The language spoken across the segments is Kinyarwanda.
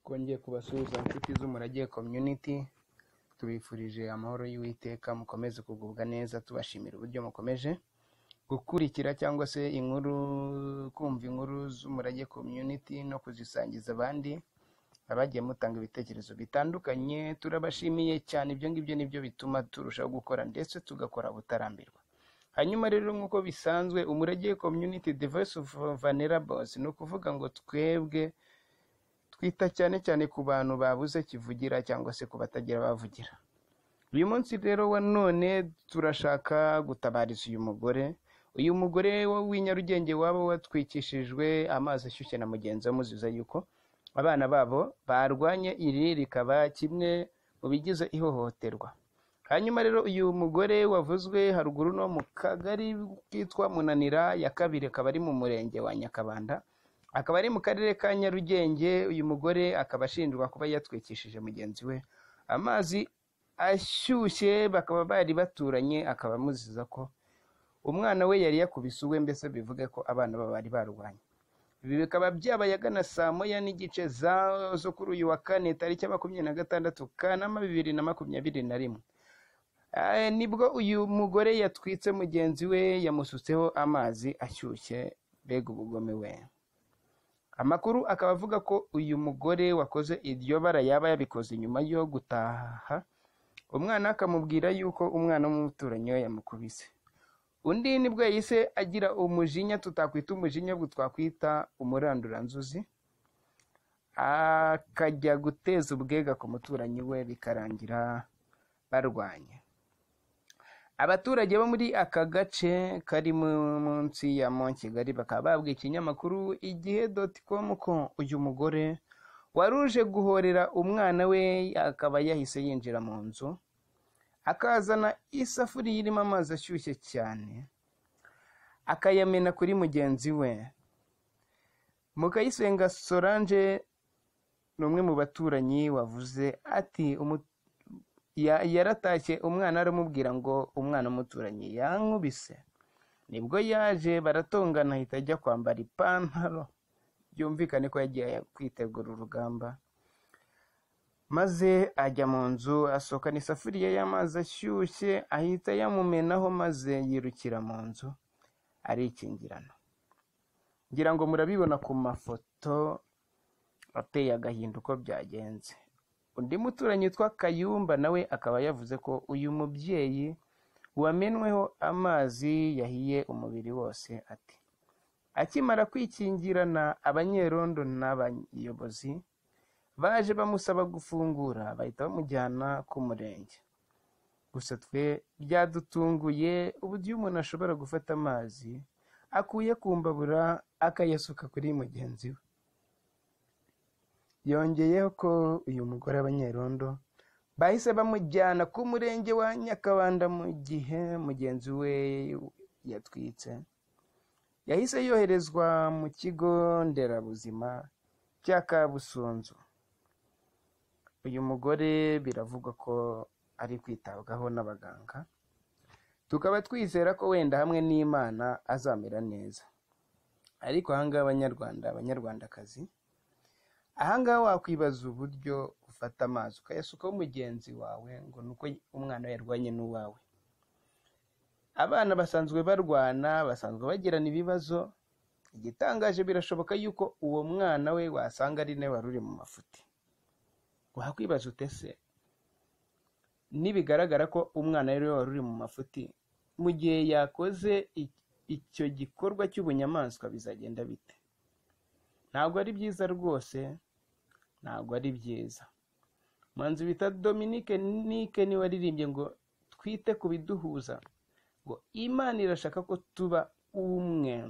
Twongeye kubasuhuza inshuti z'Umurage Community, tubifurije amahoro y'Uwiteka, mukomeze kugubwa neza, tubashimira uburyo mukomeje gukurikira cyangwa se inkuru, kumva inkuru z'Umurage Community no kuzisangiza abandi, abagiye mutanga ibitekerezo bitandukanye, turabashimiye cyane. Ibyo ngibyo nibyo bituma turushaho gukora ndetse tugakora butarambirwa. Hanyuma rero, nk'uko bisanzwe, Umurage Community, the voice of vulnerables, ni ukuvuga ngo twebwe twita cyane cyane ku bantu babuze kivugira cyangwa se ku batagira bavugira. Uyu munsi rero wa none turashaka gutabariza uyu mugore, uyu mugore w'i Nyarugenge waba watwikishijwe amazi ashyushye na mugenzi we amuziza yuko abana babo barwanye. Iri rikaba kimwe mu bigize ihohoterwa. Hanyuma rero, uyu mugore wavuzwe haruguru no mu kagari kitwa Munanira ya kabiri, akaba ari mu murenge wa Nyakabanda, akaba ari mu karere ka Nyarugenge. Uyu mugore akaba ashinjwa kuba yatwikishije mugenzi we amazi ashyushye, bakaba bari baturanye, akaba amuziza ko umwana we yari yakubise uwe, mbese bivuge ko abana babo bari barwanye. Ibi bikaba byabaye agana saa 1:30 zo kuri uyu wa kane, tariki ya 26 Kanama 2021. Nibwo uyu mugore yatwitse mugenzi we, yamusutseho amazi ashyushye. Mbega ubugome we! Amakuru akaba avuga ko uyu mugore wakoze iryo bara yaba yabikoze nyuma yo gutaha umwana akamubwira yuko umwana w'umuturanyi we yamukubise. Undi nibwo yahise agira umujinya, tutakwita umujinya ahubwo twakwita umuranduranzuzi, akajya guteza ubwega ku muturanyi we, bikarangira barwanye. Abaturage bo muri aka gace kari munsi ya Mont Kigali bakaba babwiye ikinyamakuru igihe.com ko uyu mugore wari uje guhorera umwana we akaba yahise yinjira mu nzu, akazana isafuriya irimo amazi ashyushye cyane, akayamena kuri mugenzi we. Mukayisenga Solange ni umwe mu baturanyi wavuze ati: "Yaratashye umwana aramubwira ngo umwana w'umuturanyi yankubise." Nibwo yaje baratongana, ahita ajya kwambara ipantaro, byumvikane ko yagiye kwitegura urugamba, maze ajya mu nzu asohokana isafuriya y'amazi ashyushye, ahita yamumenaho, maze yirukira mu nzu arikingirana. Ngira ngo murabibona ku mafoto ateye agahinda uko byagenze. Undi muturanyi witwa Kayumba nawe akaba yavuze ko uyu mubyeyi wamenweho amazi yahiye umubiri wose, ati: "Akimara kwikingirana, abanyerondo n'abayobozi baje bamusaba gufungura, bahita bamujyana ku murenge. Gusa twe byadutunguye uburyo umuntu ashobora gufata amazi akuye ku mbabura akayasuka kuri mugenzi we." Yongeyeho ko uyu mugore abanyerondo bahise bamujyana ku murenge wa Nyakabanda, mu gihe mugenzi we yatwitse yahise yoherezwa mu kigo nderabuzima cya Kabusunzu. Uyu mugore biravugwa ko ari kwitabwaho n'abaganga, tukaba twizera ko wenda hamwe n'Imana azamera neza. Ariko ahangaha, Abanyarwanda, Abanyarwandakazi, ahangaha wakwibaza uburyo ufata amazi ukayasukaho mugenzi wawe ngo ni uko umwana we yarwanye n'uwawe. Abana basanzwe barwana, basanzwe bagirana ibibazo. Igitangaje, birashoboka yuko uwo mwana we wasanga ari nawe wari uri mu mafuti. Wakwibaza ute se nibigaragara ko umwana we wari uri mu mafuti, mu gihe yakoze icyo gikorwa cy'ubunyamaswa, bizagenda bite? Ntabwo ari byiza rwose, ntabwo ari byiza. Umuhanzi bita Dominique Nike niwe waririmbye ngo twite ku biduhuza, ngo Imana irashaka ko tuba umwe,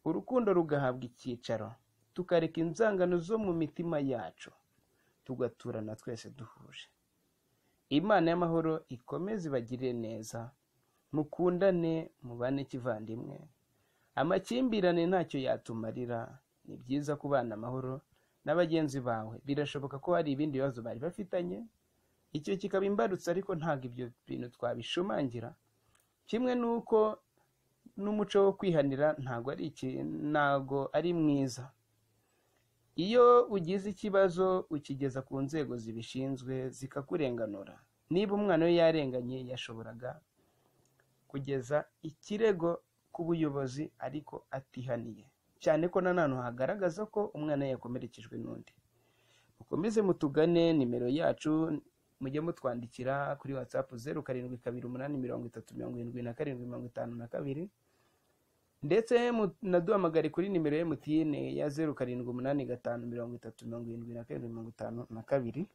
urukundo rugahabwa icyicaro, tukareka inzangano zo mu mitima yacu, tugaturana twese duhuje. Imana y'amahoro ikomeze ibagirire neza, mukundane, mubane kivandimwe. Amakimbirane ntacyo yatumarira. Ni byiza kubana amahoro na bagenzi bawe. Birashoboka ko hari ibindi bibazo bari bafitanye, icyo kikaba imbarutso, ariko ntabwo ibyo bintu twabishumangira. Kimwe n'uko n'umuco wo kwihanira ntabwo ari iki, ntabwo ari mwiza. Iyo ugize ikibazo ukigeza ku nzego zibishinzwe zikakurenganura. Niba umwana we yarenganye, yashoboraga kugeza ikirego ku buyobozi ariko atihaniye, cyane ko na none hagaragaza ko umwana we yakomerekejwe n'undi. Mukomeze mutugane, nimero yacu mujye mutwandikira kuri WhatsApp 0728307752, ndetse munaduhamagare kuri nimero ya MTN ya 0785307752,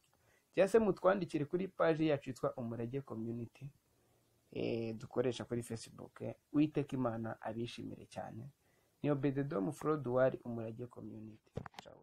cyangwa se mutwandikire kuri paji yacu yitwa Umurage Community dukoresha kuri Facebook. Uwiteka Imana abishimire cyane. Niyo Bededomu Froduwari, Umurage Community. Ciao.